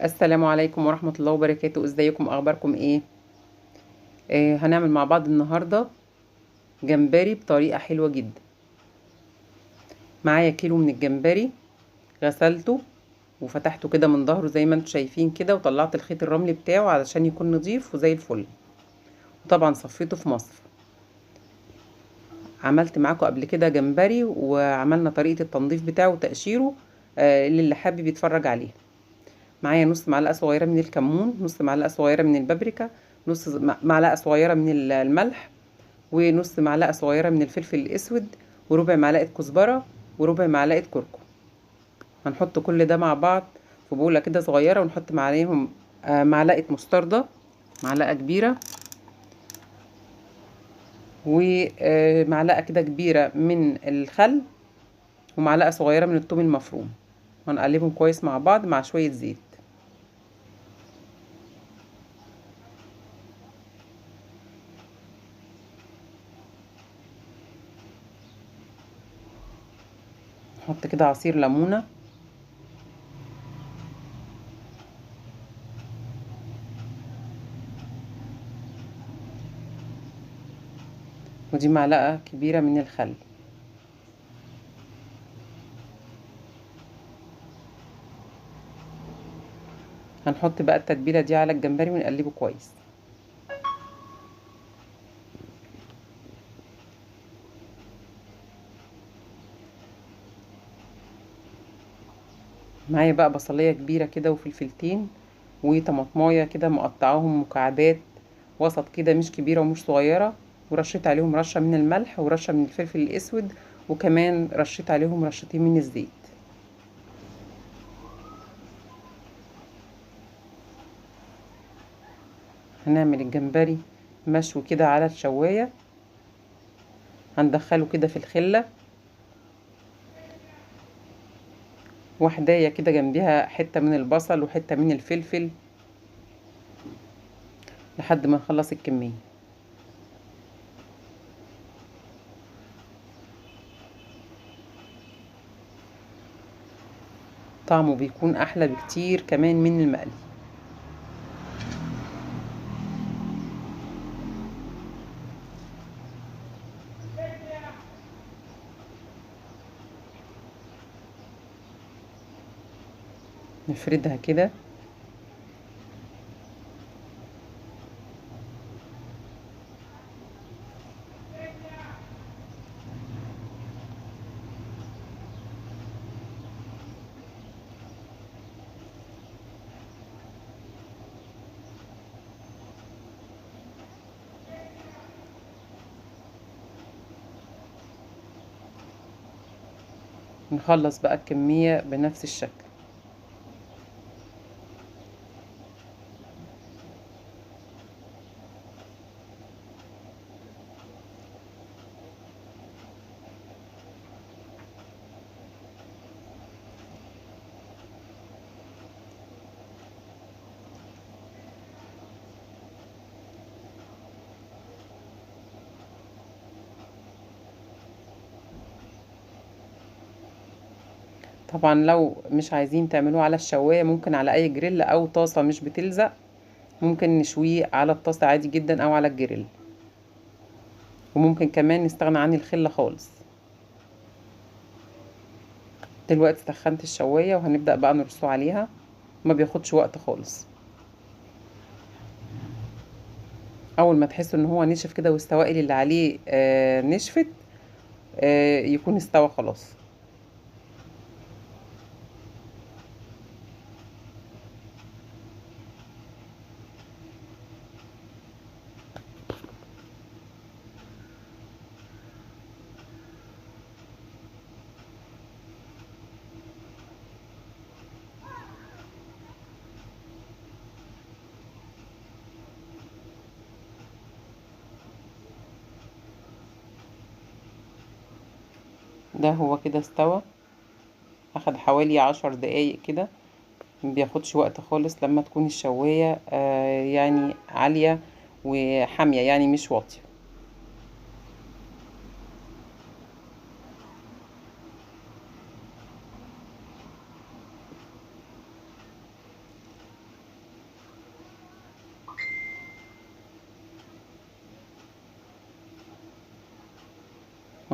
السلام عليكم ورحمة الله وبركاته. ازيكم، اخباركم ايه؟ هنعمل مع بعض النهاردة جمبري بطريقة حلوة جدا. معايا كيلو من الجمبري، غسلته وفتحته كده من ظهره زي ما انتم شايفين كده، وطلعت الخيط الرملي بتاعه علشان يكون نظيف وزي الفل، وطبعا صفيته في مصر. عملت معاكم قبل كده جمبري وعملنا طريقة التنظيف بتاعه وتقشيره، للي حابب يتفرج عليه. معايا نص معلقة صغيرة من الكمون، نص معلقة صغيرة من البابريكا، نص معلقة صغيرة من الملح، ونص معلقة صغيرة من الفلفل الأسود، وربع معلقة كزبرة، وربع معلقة كركم. هنحط كل ده مع بعض في بولة كده صغيرة، ونحط عليهم معلقة مستردة، معلقة كبيرة، ومعلقة كده كبيرة من الخل، ومعلقة صغيرة من الثوم المفروم. هنقلبهم كويس مع بعض مع شوية زيت. نحط كده عصير ليمونة، ودي معلقة كبيرة من الخل. هنحط بقى التتبيلة دي على الجمبري ونقلبه كويس. معايا بقى بصلية كبيرة كده وفلفلتين وطماطماية كده مقطعاهم مكعبات وسط كده، مش كبيرة ومش صغيرة، ورشيت عليهم رشة من الملح ورشة من الفلفل الأسود، وكمان رشيت عليهم رشتين من الزيت. هنعمل الجمبري مشوي كده على الشواية، هندخله كده في الخلة، وحداية كده جنبيها حتة من البصل وحتة من الفلفل لحد ما نخلص الكمية. طعمه بيكون أحلى بكتير كمان من المقلي. نفردها كده، نخلص بقى الكمية بنفس الشكل. طبعا لو مش عايزين تعملوه على الشواية، ممكن على اي جريل او طاسة مش بتلزق، ممكن نشويه على الطاسة عادي جدا او على الجريل، وممكن كمان نستغنى عن الخلة خالص. دلوقتي سخنت الشواية وهنبدأ بقى نرصه عليها، ما بياخدش وقت خالص. اول ما تحسوا ان هو نشف كده والسوائل اللي عليه نشفت، يكون استوى خلاص. ده هو كده استوى، اخد حوالي 10 دقايق كده، مبياخدش وقت خالص لما تكون الشواية يعني عالية وحامية، يعني مش واطية.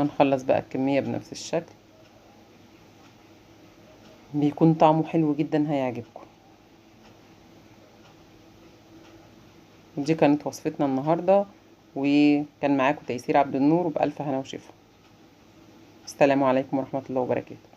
هنخلص بقى الكمية بنفس الشكل، بيكون طعمه حلو جدا هيعجبكم. دي كانت وصفتنا النهاردة، وكان معاكم تيسير عبد النور، وبألف هنا وشفا. السلام عليكم ورحمة الله وبركاته.